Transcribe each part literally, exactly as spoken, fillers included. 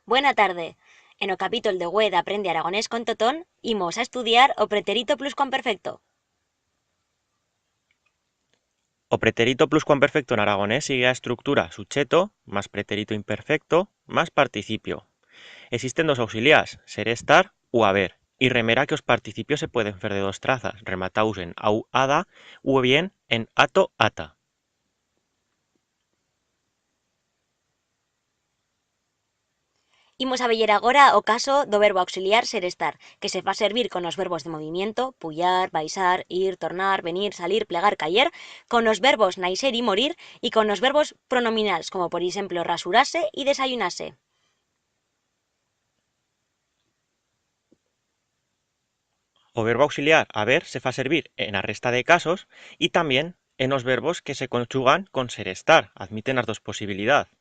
Buena tarde. En o capítol de hue d'Aprende Aragonés con Totón, imos a estudiar o preterito pluscuamperfecto. O preterito pluscuamperfecto en aragonés sigue a estructura sucheto, mas preterito imperfecto, mas participio. Existen dos auxiliars, ser, estar u haber, y remera que os participios se pueden fer de dos trazas, remataus en au, ada, u bien en ato, ata. Imos a veyer agora o caso d'o verbo auxiliar ser, estar, que se fa servir con os verbos de movimiento, puyar, baixar, ir, tornar, venir, salir, plegar, cayer, con os verbos naixer y morir y con os verbos pronominals, como por eixemplo rasurar-se y desayunar-se. O verbo auxiliar haber se fa servir en a resta de casos y tamién en os verbos que se conchugan con ser, estar. Admiten as dos posibilidat.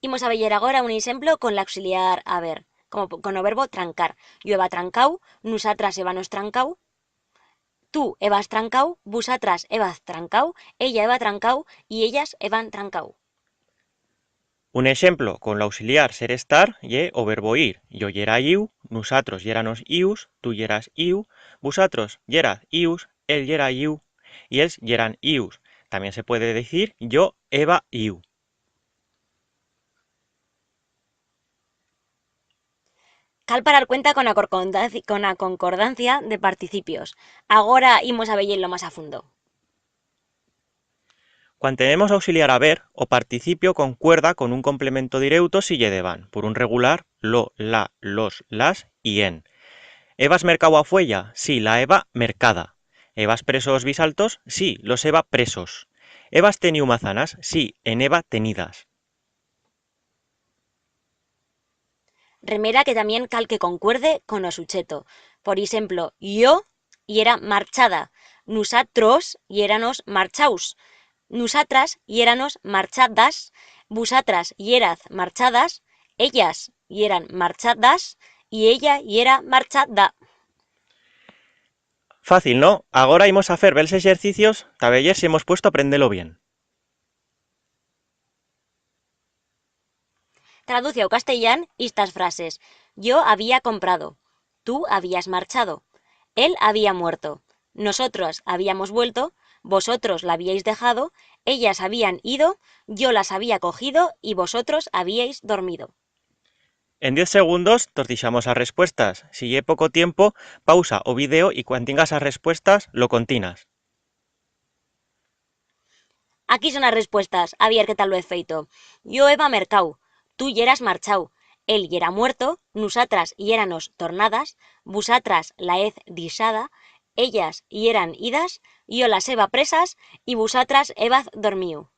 Imos a veyer agora un eixemplo con l'auxiliar haber, como po-, con o verbo trancar. Yo heba trancau, nusatras hebamos trancau, tu hebas trancau, vusatras hebaz trancau, ella heba trancau y ellas heban trancau. Un eixemplo con l'auxiliar ser, estar ye o verbo ir. Yo yera iu, nusatros yéranos ius, tu yeras iu, vusatros yeraz ius, él yera iu y ells yeran ius. Tamién se puede decir yo heba iu. Cal parar cuenta con a corcondanci-, con a concordancia de participios. Agora imos a veyer-lo mas a fundo. Cuan tenemos auxiliar haber, o participio concuerda con un complemento direuto si ye debant, por un regular, lo, la, los, las y en. Hebas mercau a fuella? Sí, la heba mercada. Hebas preso os bisaltos? Sí, los heba presos. Hebas teniu mazanas? Sí, en heba tenidas. Remera que tamién cal que concuerde con o sucheto. Por eixemplo, yo yera marchada, nusatros yéranos marchaus, nusatras yéranos marchadas, vusatras yeraz marchadas, ellas yeran marchadas y ella yera marchada. Fácil, no? Agora imos a fer bels exercicios ta veyer si hemos puesto a aprender-lo bien. Traduce a o castellán istas frases. Yo había comprado. Tú habías marchado. Él había muerto. Nosotros habíamos vuelto. Vosotros la habíais dejado. Ellas habían ido. Yo las había cogido y vosotros habíais dormido. En diez segundos tos dixamos as respuestas. Si ye poco tiempo, pausa o video y cuan tingas as respuestas, lo continas. Aquí son as respuestas, a vier qué tal lo hez feito. Yo heba mercau, tu yeras marchau, él yera muerto, nusatras yéranos tornadas, vusatras la hez dixada, ellas yeran idas, yo las heba presas y vusatras hebaz dormiu.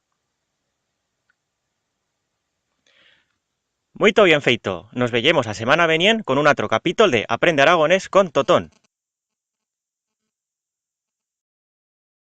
Muito bien feito. Nos veyemos a semana venient con un atro capítol de Aprende Aragonés con Totón.